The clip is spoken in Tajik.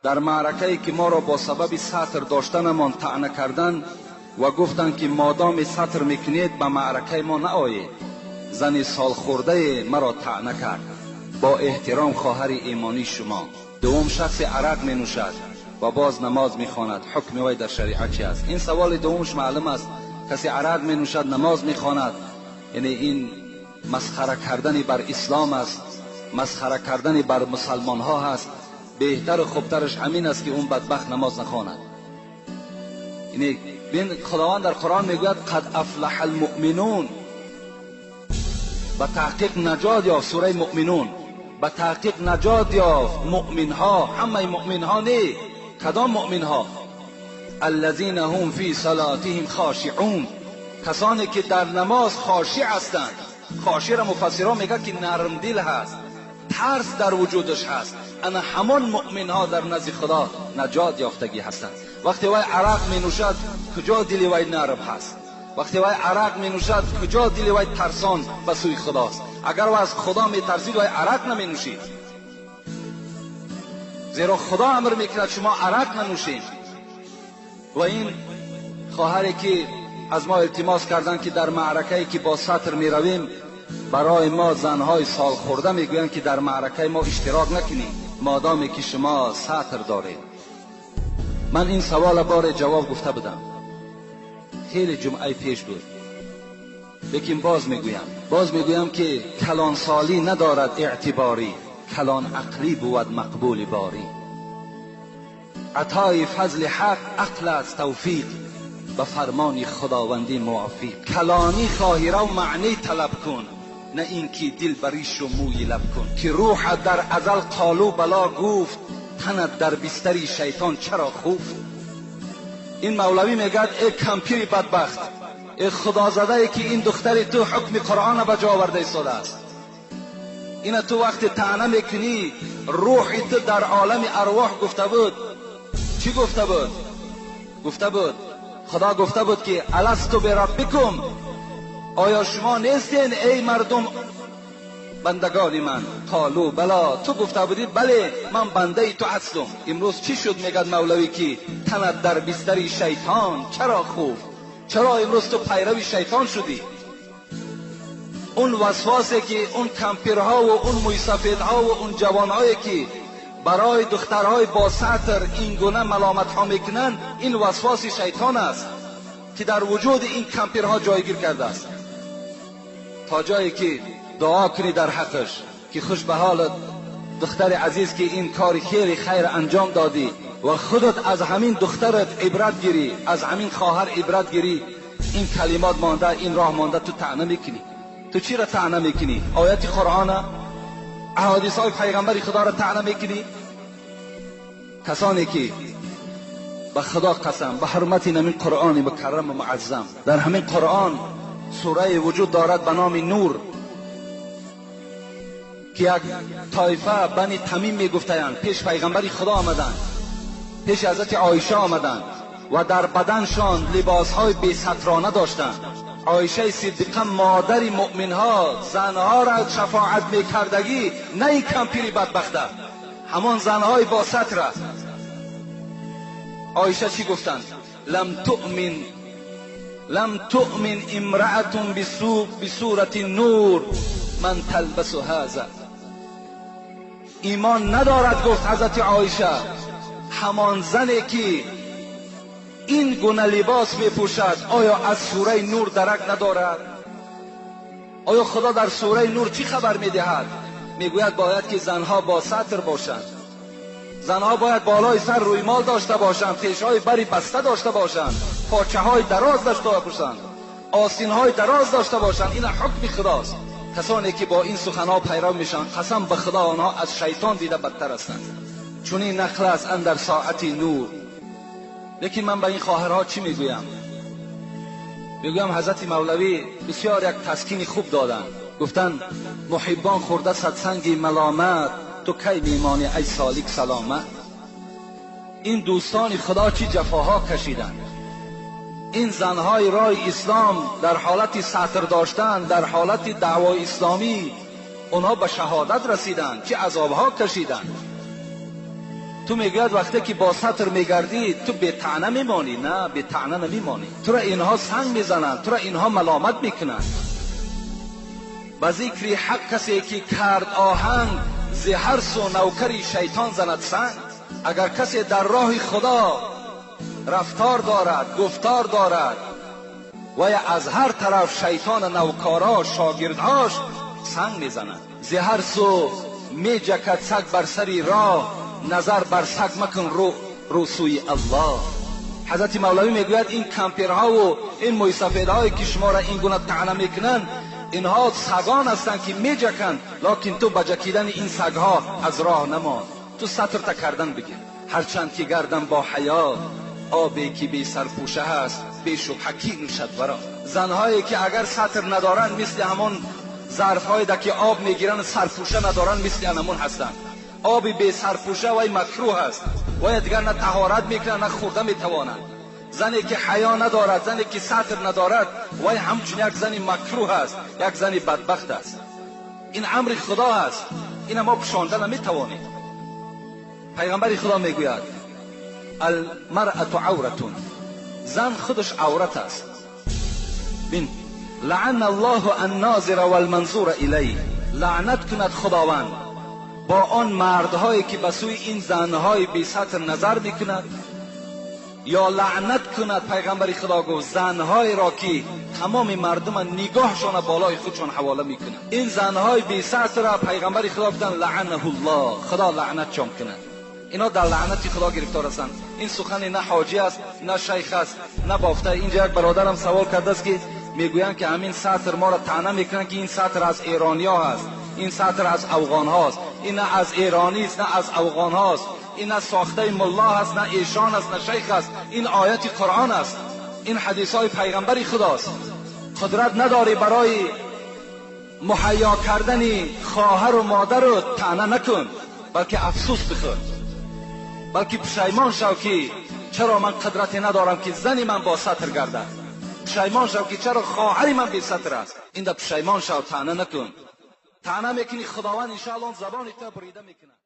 Дар маъракае ки моро бо сабаби сатр доштанамон таъна карданд ва гуфтанд ки модоме сатр мекунед ба маъракаи мо наоед, зани солхӯрдае маро таъна кард. Бо эҳтиром, хоҳари имонии шумо. Дуввум, шахсе арақ менӯшад ва боз намоз мехонад, ҳукми вай дар шариат чи аст? Ин саволи дуввумаш маълум аст. Касе арақ менӯшад, намоз мехонад, яъне ин масхара кардани бар ислом аст, масхара кардани бар мусалмонҳо ҳаст. Беҳтару хубтараш ҳамин аст, ки он бадбахт намоз нахонад. Яъне бин, Худованд дар Қуръон мегӯяд: қад афлаҳа алмуъминун, ба таҳқиқ наҷот ёфт. Сураи Муъминун, ба таҳқиқ наҷот ёфт муъминҳо. Ҳамаи муъминҳо не, кадом муъминҳо? Аллазина ҳум фи салотиҳим хошиъун, касоне ки дар намоз хошиъ ҳастанд. Хошиъро муфассирон мегӯянд, ки нармдил ҳаст, тарс дар вуҷудаш ҳаст. Ана ҳамон муъминҳо дар назди Худо наҷот ёфтагӣ ҳастанд. Вақте вай арақ менӯшад, куҷо дили вай нарм ҳаст? Вақте вай арақ менӯшад, куҷо дили вай тарсон ба сӯи Худост? Агар вай аз Худо метарсид, вай арақ наменӯшид, зеро Худо амр мекунад, шумо арақ нанӯшед. Ва ин хоҳаре ки аз мо илтимос карданд, ки дар маъракае ки бо сатр меравем, барои мо занҳои солхӯрда мегӯянд, ки дар маъракаи мо иштирок накунед, модоме ки шумо сатр доред. Ман ин савола боре ҷавоб гуфта будам, хеле ҷумъаи пеш буд, лекин боз мегӯям, боз мегӯям, ки калонсолӣ надорад эътиборӣ, калон ақлӣ бувад мақбули борӣ. Атои фазли ҳақ ақл аст тавфиқ, ба фармони худовандӣ мувофиқ. Калонӣ хоҳӣ, рав маънӣ талаб кун, на ин ки дил баришу мӯи лаб кун. Ки рӯҳат дар азал қолу бало гуфт, танат дар бистари шайтон чаро хуфт? Ин мавлавӣ мегӯяд: э кампири бадбахт, э худозадае ки ин духтари ту ҳукми Қуръонро ба ҷо оварда истодааст, ина ту вақте таъна мекунӣ, рӯҳи ту дар олами арвоҳ гуфта буд. Чӣ гуфта буд? Гуфта буд, Худо гуфта буд, ки аласту бираббикум, оё шумо нестен, эй мардум, бандагони ман? Қолу бало, ту гуфта будӣ: бале, ман бандаи ту ҳастум. Имрӯз чӣ шуд, мегӯяд мавлавӣ, ки танат дар бистари шайтон чаро хуфт? Чаро имрӯз ту пайрави шайтон шудӣ? Он васвосе ки он кампирҳову он мӯйсафедҳову он ҷавонҳое ки барои духтарҳои бо сатр ин гуна маломатҳо мекунанд, ин васвоси шайтон аст, ки дар вуҷуди ин кампирҳо ҷойгир кардааст. То ҷое ки дуо кунӣ дар ҳаққаш, ки хуш ба ҳолат, духтари азиз, ки ин кори хеле хайр анҷом додӣ ва худат аз ҳамин духтарат ибрат гирӣ, аз ҳамин хоҳар ибрат гирӣ. Ин калимот монда, ин роҳ монда, ту таъна мекунӣ. Ту чиро таъна мекунӣ? Ояти Қуръона, аҳодисҳои пайғамбари Худоро таъна мекунӣ? Касоне ки, ба Худо қасам, ба ҳурмати ҳамин Қуръони мукарраму муаззам, дар ҳамин Қуръон сурае вуҷуд дорад ба номи Нур, ки як тоифа Бани Тамим мегуфтаянд, пеш пайғамбари Худо омаданд, пеши ҳазрати Оиша омаданд ва дар баданшон либосҳои бесатрона доштанд. Оишаи Сиддиқа, модари муъминҳо, занҳоро шафоат мекардагӣ, на ин кампири бадбахта, ҳамон занҳои бо сатра. Оиша чӣ гуфтанд? Лам туъмин, лам туъмин имраатун бисурати нур ман талбасу ҳаза. Имон надорад, гуфт ҳазрати Оиша, ҳамон зане ки ин гуна либос мепӯшад. Оё аз сураи Нур дарак надорад? Оё Худо дар сураи Нур чӣ хабар медиҳад? Мегӯяд, бояд ки занҳо бо сатр бошанд, занҳо бояд болои сар рӯймол дошта бошанд, пешҳои бари баста дошта бошанд, почаҳои дароз дошта бошанд, осинҳои дароз дошта бошанд. Ина ҳукми Худост. Касоне ки бо ин суханҳо пайрав мешаванд, қасам ба Худо, онҳо аз шайтон дида бадтар ҳастанд. Чунин нақл аст андар соати Нур. Лекин ман ба ин хоҳарҳо чӣ мегӯям? Мегӯям, ҳазрати мавлавӣ бисёр як таскини хуб доданд. Гуфтанд: муҳиббон хӯрда садсанги маломат, ту кай мемонӣ, ай солик, саломат? Ин дӯстони Худо чӣ ҷафоҳо кашиданд! Ин занҳои роҳи ислом дар ҳолати сатр доштан, дар ҳолати даъвои исломӣ, онҳо ба шаҳодат расиданд, чӣ азобҳо кашиданд. Ту мегӯяд вақте ки бо сатр мегардӣ, ту бетаъна мемонӣ. На, бетаъна намемонӣ. Туро инҳо санг мезананд, туро инҳо маломат мекунанд. Ба зикри ҳақ касе ки кард оҳанг, зи ҳар су навкари шайтон занад санг. Агар касе дар роҳи Худо рафтор дорад, гуфтор дорад, ва аз ҳар тараф шайтон навкаро, шогирдҳош санг мезанад. Зи ҳар су меҷакад саг бар сари роҳ, назар бар саг макун, рӯ сӯи Аллоҳ. Ҳазрати Мавлавӣ мегӯяд ин кампирҳову ин мӯйсафедҳое ки шуморо ин гуна таъна мекунанд, инҳо сагон ҳастанд ки меҷаканд, лекин ту ба ҷакидани ин сагҳо аз роҳ намон. Ту сатрта кардан бигир. Ҳарчанд ки гардам бо ҳаё, обе ки бесарпӯша ҳаст, бешубҳа ки нӯшад варо. Занҳое ки агар сатр надоранд, мисли ҳамон зарфҳое ки об мегиранд сарпӯша надоранд, мисли анамон ҳастанд. Оби бесарпӯша вай макрӯҳ аст, вай дигар на таҳорат мекунад, на хӯрда метавонад. Зане ки ҳаё надорад, зане ки сатр надорад, вай ҳамчун як зани макрӯҳ аст, як зани бадбахт аст. Ин амри Худо аст, ина мо пӯшонда наметавонем. Пайғамбари Худо мегӯяд: алмаръату авратун, зан худаш аврат аст. Бин, лаъана Аллоҳу аннозира валманзура илайҳ, лаънат кунад Худованд бо он мардҳое ки ба сӯи ин занҳои бесатр назар мекунад, ё лаънат кунад, пайғамбари Худо гуфт, занҳоеро ки тамоми мардума нигоҳшона болои худшон ҳавола мекунад. Ин занҳои бесатрро пайғамбари Худо гуфтанд лаъанаҳуллоҳ, Худо лаънатшон кунад. Ино дар лаънати Худо гирифтор ҳастанд. Ин сухане на ҳоҷӣ аст, на шайх аст, на бофта. Инҷа як бародарам савол кардааст ки мегӯянд ки ҳамин сатр моро таъна мекунанд ки ин сатр аз эрониё ҳаст, ин сатр аз афғонҳост. Ин на аз эронист, на аз афғонҳост, ин на сохтаи мулло ҳаст, на эшон аст, на шайх аст. Ин ояти Қуръон аст, ин ҳадисҳои пайғамбари Худост. Қудрат надорӣ барои муҳайё кардани хоҳару модару таъна накун, балки афсӯс бихӯр, балки пушаймон шав ки чаро ман қудрате надорам ки зани ман бо сатр гардад. Пушаймон шав ки чаро хоҳари ман бесатр аст. Инда пушаймон шав, таъна накун. Таъна мекунӣ, Худованд иншоаллоҳ забони ту бурида мекунад.